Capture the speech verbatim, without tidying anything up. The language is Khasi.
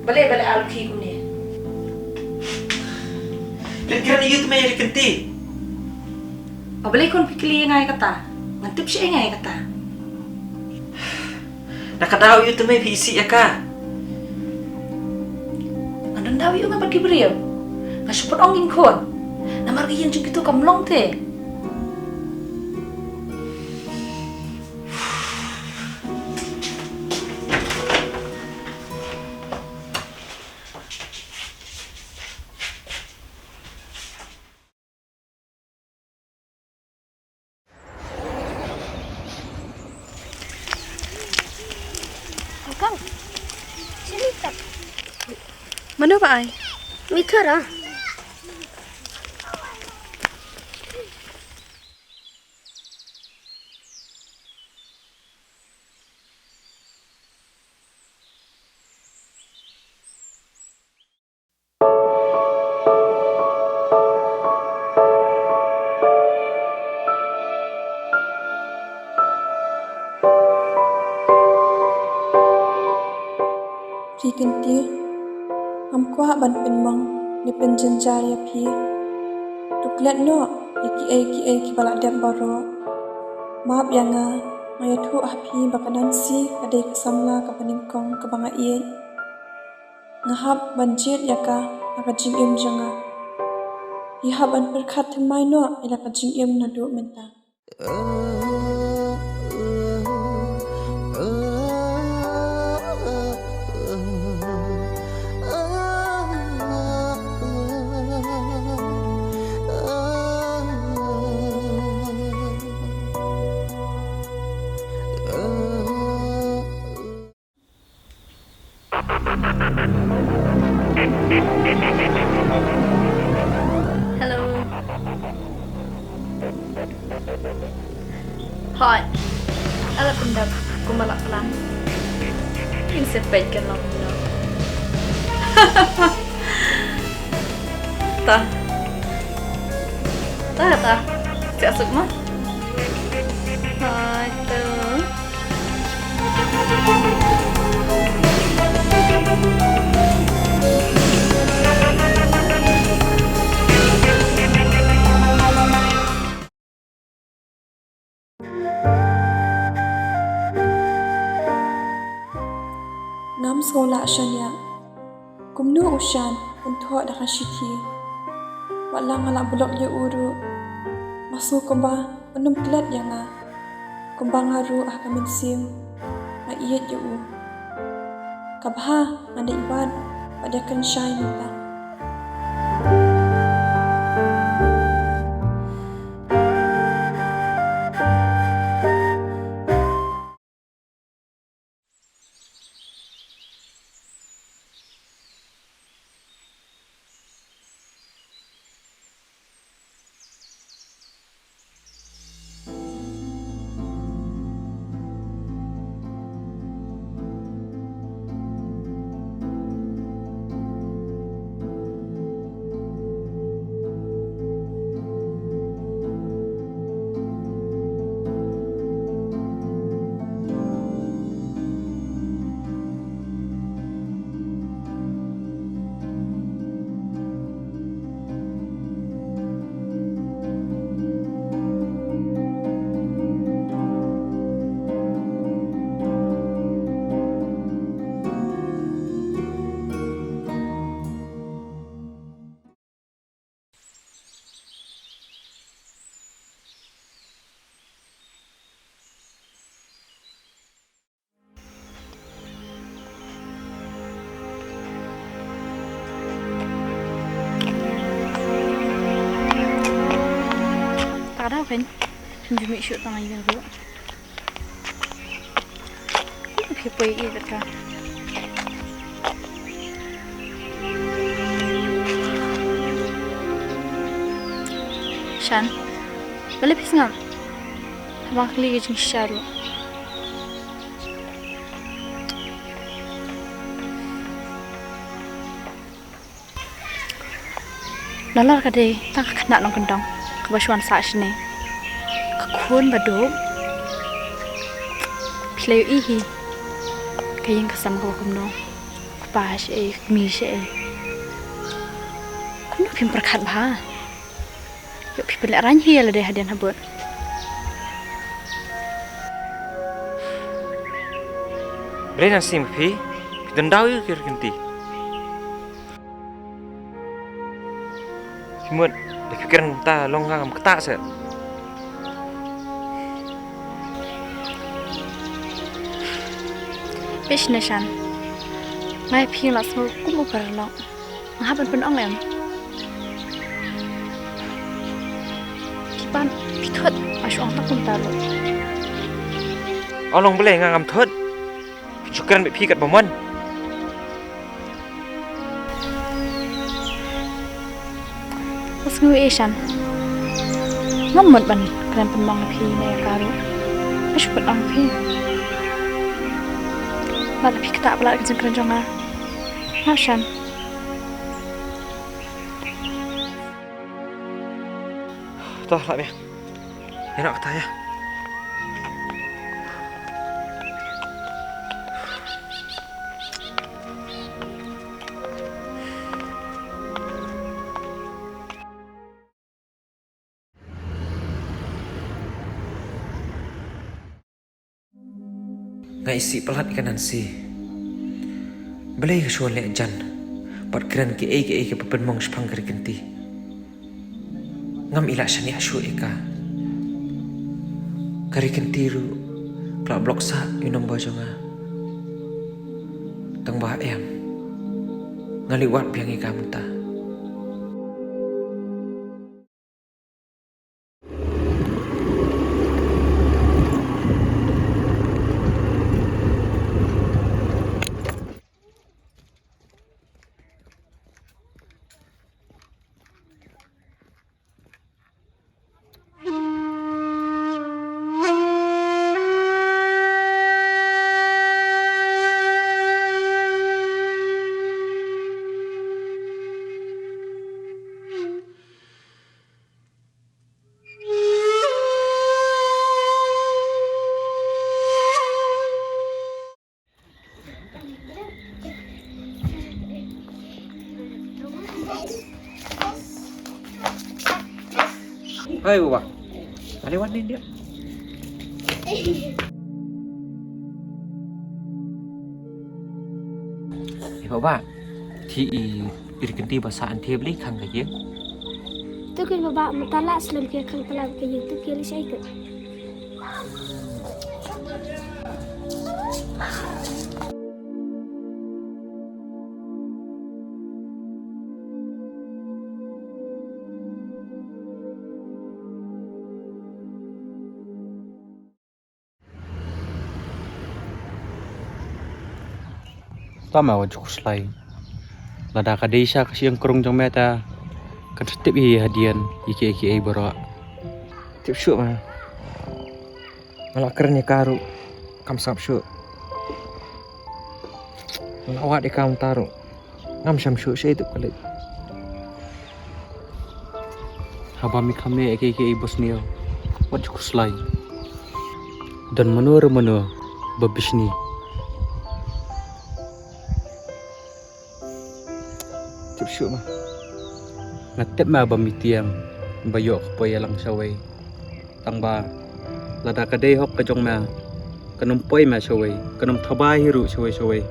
Balei, balei alki kumne? Leit kren ïa u te mei ïa ka kynti. O balei khun phi kylli ïa nga ïa kata? Ngan tip shi ïa nga ïa kata. Na ka daw ïa u te mei phi isih ïa ka. Ngan don daw ïa u nga bad ki briew. Nga shu pynong ïa khun. Namar ka ïing jong kito kam long te. Kang, sini tak. Mano ba ai? Mithara. Phi kynti, ngam kwah ban pynmong ne pynjynjar ïa phi. To klet noh ïa kiei kiei kiba la dep baroh. Map ïa nga, nga ïathuh ha phi ba ka Nancy ka dei ka samla kaba nyngkong kaba nga ïeit. Nga hap ban jied ïa ka ha ka jingim jong nga. Phi hap ban pyrkhat thymmai noh ïa la ka jingim naduh mynta. Hello. Hoi. Ala pyndap kumba la plan. Ngin sa peit kan long kumno. Ta. Ta, ta. Siap suk ma. Hoi, tu. Ngam sngewlah shaniah. Kumno u Shan un thoh da ka shithi? Wat la nga la block ïa u ruh, nga sngew kumba un ym klet ïa nga. Kumba nga ruh ha ka mynsiem nga ïeit ïa u. Ka bha ngan dei wad bad ïakren shai mynta. Ka daw kan. Phim ju mih shuh tang ïa ruh. Phi poi ïa ka. Shan. Balei phi sngap? Haba nga kylli ka jingshisha ruh. Nalor ka dei tang ka khynnah nongkyndong kaba shu wan sah shane. Ka khun ba duk. Phi la ïohi hi ka ïing ka sem kaba kumno. Ka kpa shaei, ka kmie shaei. Kumno phim pyrkhat bha? Ïoh phi pynlehraiñ hi ïa lade hadien habud. Balei nang sngew phi, phi don daw ïa ki rikynti. Phi mut, da phi kren kumta long nga ngam ktah seh. Phi sngewsih shan. Nga ïa phi la sngew kum u paralok. Nga hap ban pynong em. Phi pan, phi thut, nga shu ong tang kumta ruh. Ong long balei nga ngam thut. Phi ju kren bad phi katba mon. Nga sngew ïa shan. Ngam mut ban kren pynmong ïa phi ne ïa ka ruh. Nga shu pynong phi. Lada phi ktah palat ka jingkren jong nga. Nga shan. To, lah biang. Ïa, noh kata ïa. Nga isih palat ïa ka Nancy. Balei ka shu wan leh jan bad kren kiei kiei kiba pynmong shaphang ka Rikynti. Ngam i lah shaniah shuh ïa ka. Ka Rikynti ruh ka la block sah ïa u number jong nga. Tang ba em, nga leh wad biang ïa ka mynta. Hai, Baba. Ani wan ni dia. Eh, Baba, ti i, i Rikynti ba sah, nte balei khang ka ïing? Tu kan Baba, mynta la slem ki khang palat ka ïing, tu ki leh shaei ka. Tang ma wat ju khuslai. Lada ka dei sha ka shyieng krung jong me te, kan sa tip hi hadien ïa kiei kiei baroh. Tip shuh ma. Nga la kren ïa ka ruh kam sngap shuh. Nga la wad ïa ka mynta ruh ngam sngap shuh shaei tip ka leit. Haba mi kham ïa kiei kiei ba sniew, wat ju khuslai. Don mano re mano ba bishni. Tip shuh ma. Nga tip ma ba mi tieng ba ïoh ka poi ïalang shawei. Tang ba lada ka dei hok ka jong ma, kan ym poi ma shawei, kan ym thabai hi ruh shawei shawei.